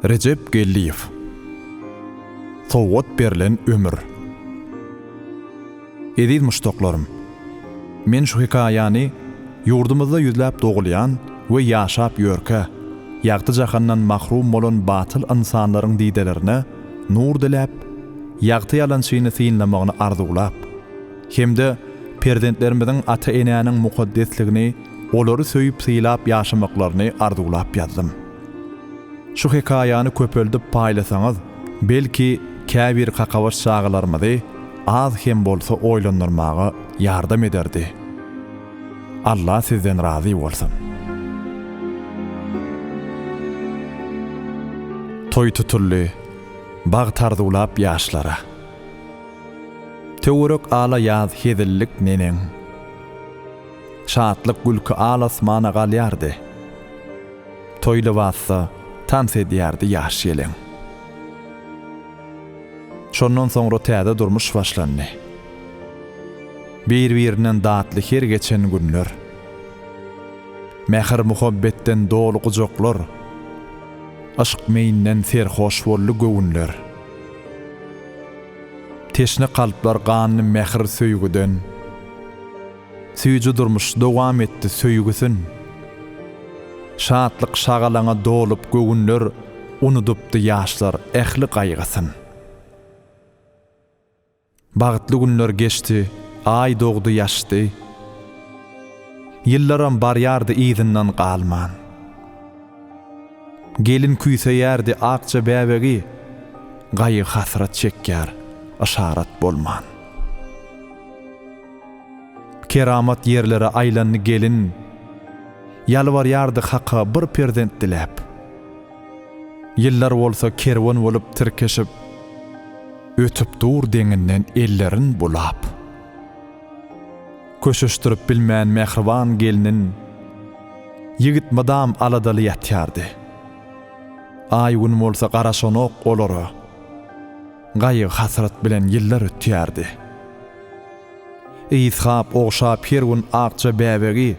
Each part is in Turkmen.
Rejep Geldiýew. Sowgat berlen ömür. Eziz muşdaklarym! Men şu hekaýany ýurdumyzda ýüzläp dogulýan we ýaşap ýörkä, ýagty jahandan mahrum bolan batyl ynsanlaryň didelerine nur diläp, ýagty ýalançyny synlamagyny arzuwlap, hem-de perzentlerimiziň ata-enäniň mukaddesligini olary söýüp-sylap ýaşamaklaryny arzuwlap ýazdym. Şu hekaýany köpeldip paýlasaňyz, belki, käbir kakabaş çagalarymyzy az hem bolsa oýlandyrmaga ýardam ederdi. Alla sizden razy bolsun. Toý tutuldy, bagt arzuwlap ýaşlara. Töwerek ala ýaz hezillik neneň. Şatlyk gülki al asmana galýardy. Toý lybasda tans edýärdi ýaş ýeleň. Şondan soňra täze durmuş başlandy. Bir-birinden datly her geçen günler. Mähir-muhabbetden doly gujaklar. Yşk meýinden serhoş boldy göwünler. Teşne kalplar gandy mähir-söýgüden. Süýji durmuş dowam etdi söýgüsin. Şatlyk-şagalaňa dolup göwünler Unudypdy ýaşlar ähli gaýgysyn. Bagtly günler geçdi, Aý dogdy ýaşdy. Ýyllaram barýardy yzyndan galman. Gelin küýseýärdi akja bäbegi, Gaýgy-hasrat çekýär yşarat bolman. Keramat ýerlere aýlandy gelin, Ýalbarýardy Haka bir perzent diläp. Ýyllar bolsa kerwen bolup tirkeşip, Ötüp dur deňinden ellerin bulap. Köşeşdirip bilmän mähriban gelnin, Ýigit mydam aladaly ýatýardy. Aý-gün bolsa garaşanok olara, Gaýgy-hasrat bilen ýyllar ötýärdi. Ysgap, ogşap her gün akja bäbegi,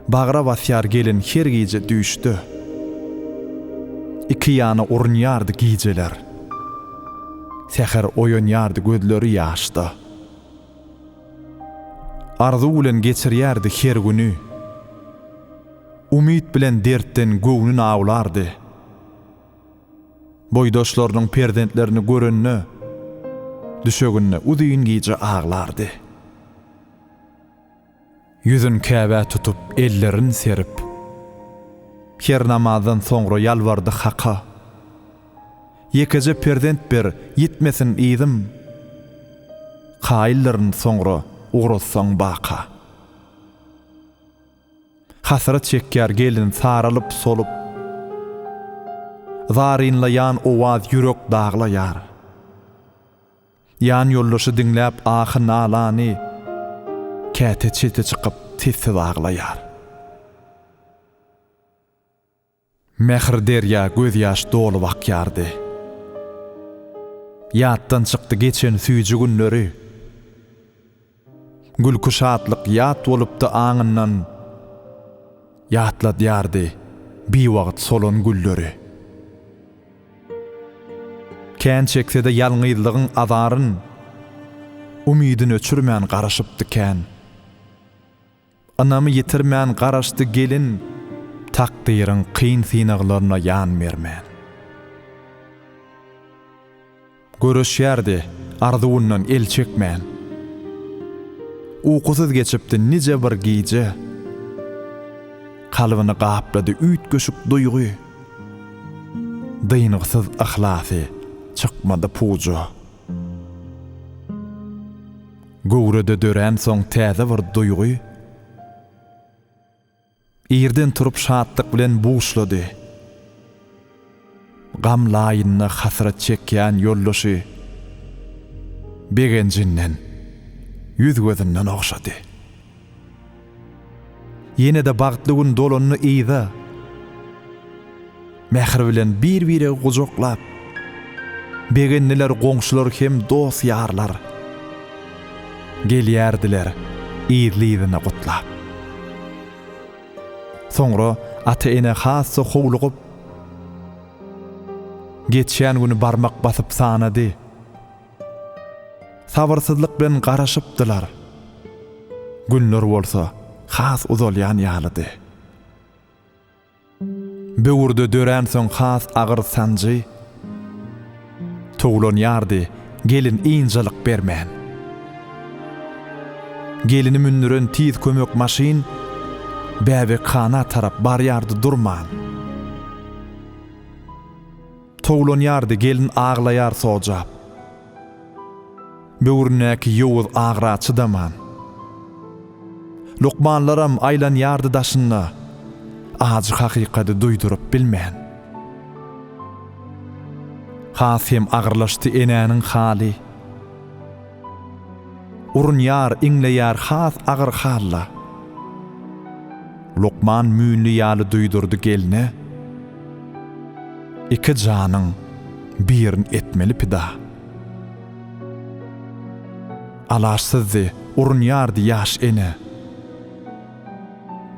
Bagra basýar gelin her gije düýşde. Iki ýana urunýardy gijeler. Säher oýanýardy gözleri ýaşda. Arzuw bilen geçirýärdi her güni. Umyt bilen dertden göwnün awlardy. Boýdaşlarynyň perzentlerini görende, düşeginde uzyn gije aglardy. Ýüzün Käbä tutup, ellerin serip, her namazdan soňra ýalbardy Haka, Ýekeje perzent ber, ýitmesin yzym, Kaýyldyryn soňra ugratsaň baka. Hasrat çekýär gelin saralyp-solup, Zarynlaýan owaz ýürek daglaýar. Ýan ýoldaşy diňläp ahy-nalany, Käte çete çykyp sessiz aglaýar. Mähir derýa gözýaş dolup akýardy. Ýatdan çykdy geçen süýji günleri. Gülki-şatlyk ýat bolupdy aňyndan, Ýatladýardy biwagt solan gülleri. Kän çekse-de ýalňyzlygyň azaryn, Umydyn öçürmän garaşypdy kän. Ynamy ýitirmän garaşdy gelin, Takdyryň kyn synaglarna ýan bermän. Göreşýärdi arzuwyndan el çekmän. Ukusyz geçipdi nije bir gije. Kalbyny gaplady üýtgeşik duýgy. Dyngysyz yhlasy çykmady puja. Göwrede döränsoň täze bir duýgy. Irden turup şatlyk bilen buşlady. Gam laýynda hasrat çekýän ýoldaşy begenjinden ýüz-gözünden ogşady. Ýene-de bagtly gün dolandy yza. Mähir bilen bir-biregi gujaklap, begendiler goňşular hem dost-ýarlar. Gelýärdiler yzly-yzyna gutlap. Soňra ata-ene has-da howlugyp. Geçýän güni barmak basyp sanady. Sabyrsyzlyk bilen garaşypdylar. Günler bolsa has uzalýan ýalydy. Böwürde döränsoň has agyr sanjy Towlanýardy gelin ynjalyk bermän. Gelini mündüren tiz kömek maşyn Bäbekhana tarap barýardy durman. Towlanýardy gelin aglaýar sojap. Böwründäki ýowuz agra çydaman. Lukmanlaram aýlanýardy daşynda, Ajy hakykady duýduryp bilmän. Has hem agyrlaşdy enäniň haly. Urunýar, iňleýär has agyr halda. Lukman müýnli ýaly duýdurdy gelne, Iki janyň birin etmeli pida. Alaçsyzdy, urunýardy ýaş ene.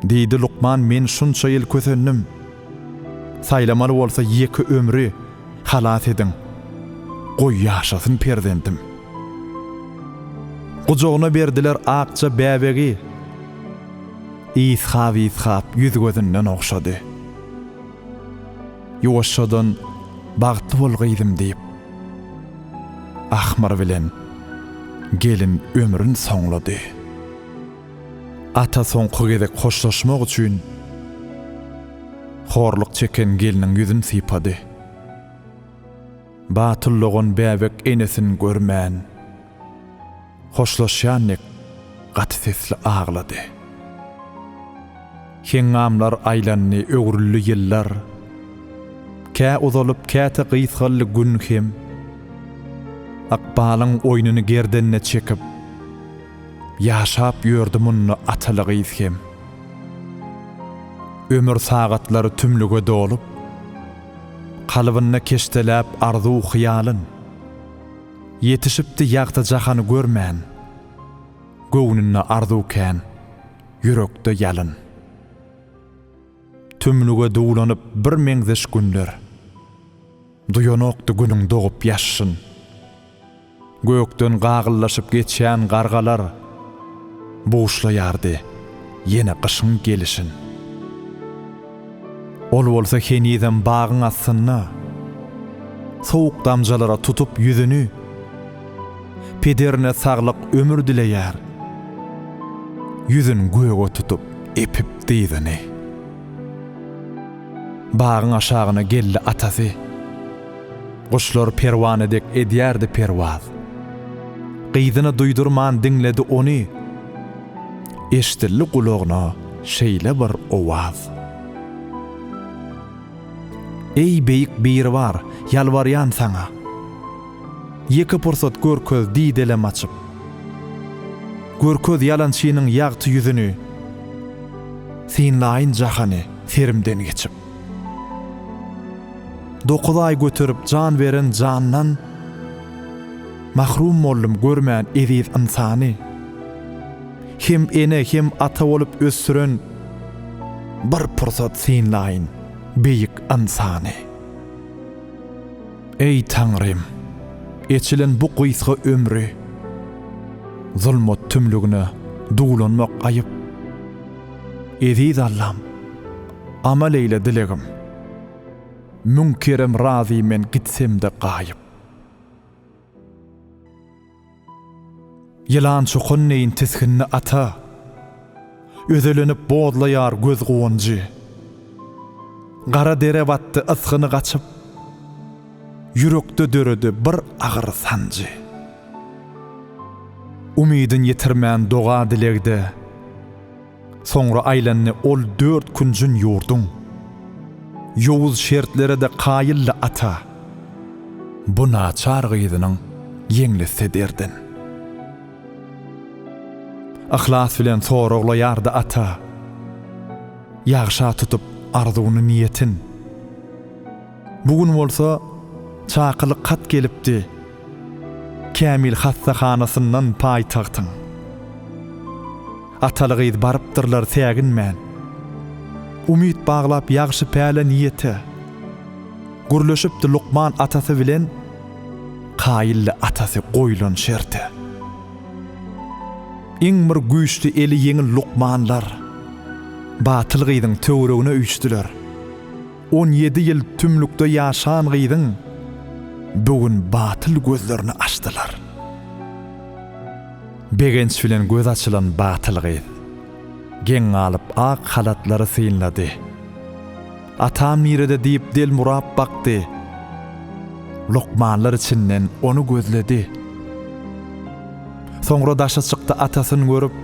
Diýdi lukman men şunça ýyl kösendim. Saýlamaly bolsa ýeke ömri halas ediň. Goý ýaşasyn perzendim. Gujagyna berdiler akja bäbegi. Ysgap-ysgap ýüz-gözünden ogşady. Ýuwaşjadan Bagtly bol gyzym diýip, ahmyr bilen gelin ömrün soňlady. Ata soňky gezek hoşlaşmak üçin horluk çeken gelniň ýüzün sypady. Batyl dogan bäbek enesin görmän, hoşlaşýan dek gaty sesli aglady. Heňňamlar aýlandy, öwrüldi ýyllar. Kä uzalyp, käte gysgaldy gün hem. Ykbalyň oýnuny gerdenine çekip, Ýaşap ýördi munda ataly-gyz hem. Ömür sagatlary tümlüge dolup, Kalbynda keşdeläp arzuw-hyýalyn. Ýetişipdi ýagty jahany görmän, Göwnünde arzuw kän, ýürekde ýalyn. Tümlüge duwlanyp birmeňzeş günler, Duýanokdy Günüň dogup ýaşyşyn. Gökden gagyllaşyp geçýän gargalar Buşlaýardy ýene gyşyň gelişin. Ol bolsa henizem bagyň astynda, Sowuk damjalara tutup ýüzüni, Pederine saglyk ömür dileýär, Ýüzün göge tutup epip dyzyny. Bagyň aşagyna geldi atasy. Guşlar perwana dek edýärdi perwaz. Gyzyna duýdurman diňledi ony. Eşdildi gulagyna şeýle bir owaz. Eý, beýik Biribar, ýalbarýan saňa. Ýeke pursat görkez didelem açyp. Görkez ýalançynyň ýagty ýüzüni. Synlaýyn jahany serimden geçip. Dokuz aý göterip jan beren jandan Mahrum boldum görmän eziz ynsany. Hem ene hem ata bolup ösdüren Bir pursat synlaýyn beýik ynsany. Eý Taňrym, eçilen bu gysga ömri Zulmat tümlügine duwlanmak aýyp. Eziz Allam, amal eýle dilegim. Müň kerem razy men gitsem-de gaýyp. Ýylan çokan deýin tisgindi ata. Özelenip bozlaýar göz guwanjy. Gara dere batdy ysgyny gaçyp. Ýürekde döredi bir agyr sanjy. Umydyn ýitirmän doga-dilegde. Soňra aýlandy ol dört künjün ýurduň. Ýowuz şertlere-de kaýyldy ata. Bu naçar gyzynyň ýeňletse derdin. Yhlas bilen soraglaýardy ata. Ýagşa tutup arzuwyny-niýetin. Bu gün bolsa çakylyk hat gelipdi Kämil hassahanasyndan paýtagtyň. Ataly-gyz barypdyrlar säginmän. Umyt baglap ýagşy päle niýete. Gürleşipdi lukman atasy bilen, Kaýyldy atasy goýlan şerte. Iň bir güýçli eli ýeňil lukmanlar, Batyl gyzyň töweregine üýşdüler. On ýedi ýyl tümlükde ýaşan gyzyň bu gün batyl gözlerini açdylar. Begenç bilen göz açylan batyl gyz, geň galyp ak halatlary synlady. Atam nirede diýip delmurap bakdy. Lukmanlar içinden ony gözledi. Soňra daşa çykdy atasyn görüp,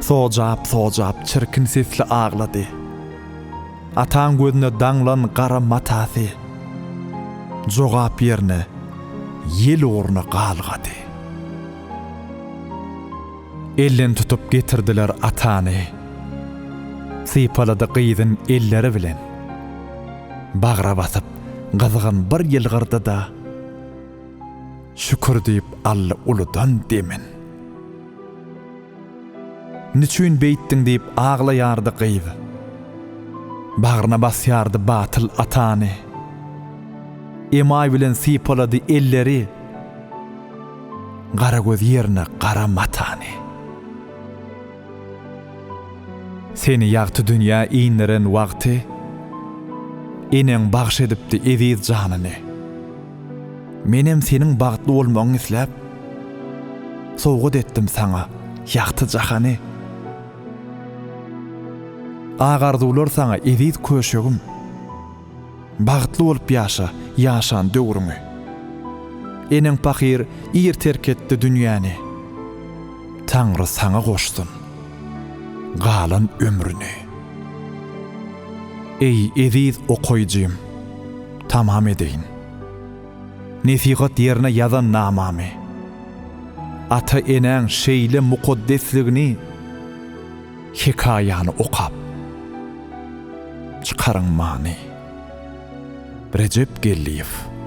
sojap-sojap çirkin sesli aglady. Ataň gözüne daňlan gara matasy, Jogap ýerine ýel ugruna galgady. Elden tutup getirdiler atany, Sypalady gyzyn elleri bilen. Bagra basyp, gyzgyn bir ýylgyrdy-da, Şükür diýip aldy uludan demin. Niçün beýtdiň diýip aglaýardy gyz. Bagryna basýardy batyl atany. Emaý bilen sypalady elleri. Gara göz ýerine gara matany. Seni ýagty dünýä inderen wagty eneň bagş edipdi eziz janyny. Menem seniň bagtly bolmagyňy isläp, sowgat etdim saňa ýagty jahany. Ak arzuwlar saňa eziz köşegim. Bagtly bolup ýaşa ýaşan döwrüňi. Eneň pahyr ir terk etdi dünýäni. Taňry saňa goşsun galan ömrüni. Eý eziz okaýjym tamam edeýin. Nesihat ýerine ýazan namamy. Ata-enäň şeýle mukaddesligini hekaýany okap çykaryň many. Rejep Geldiýew.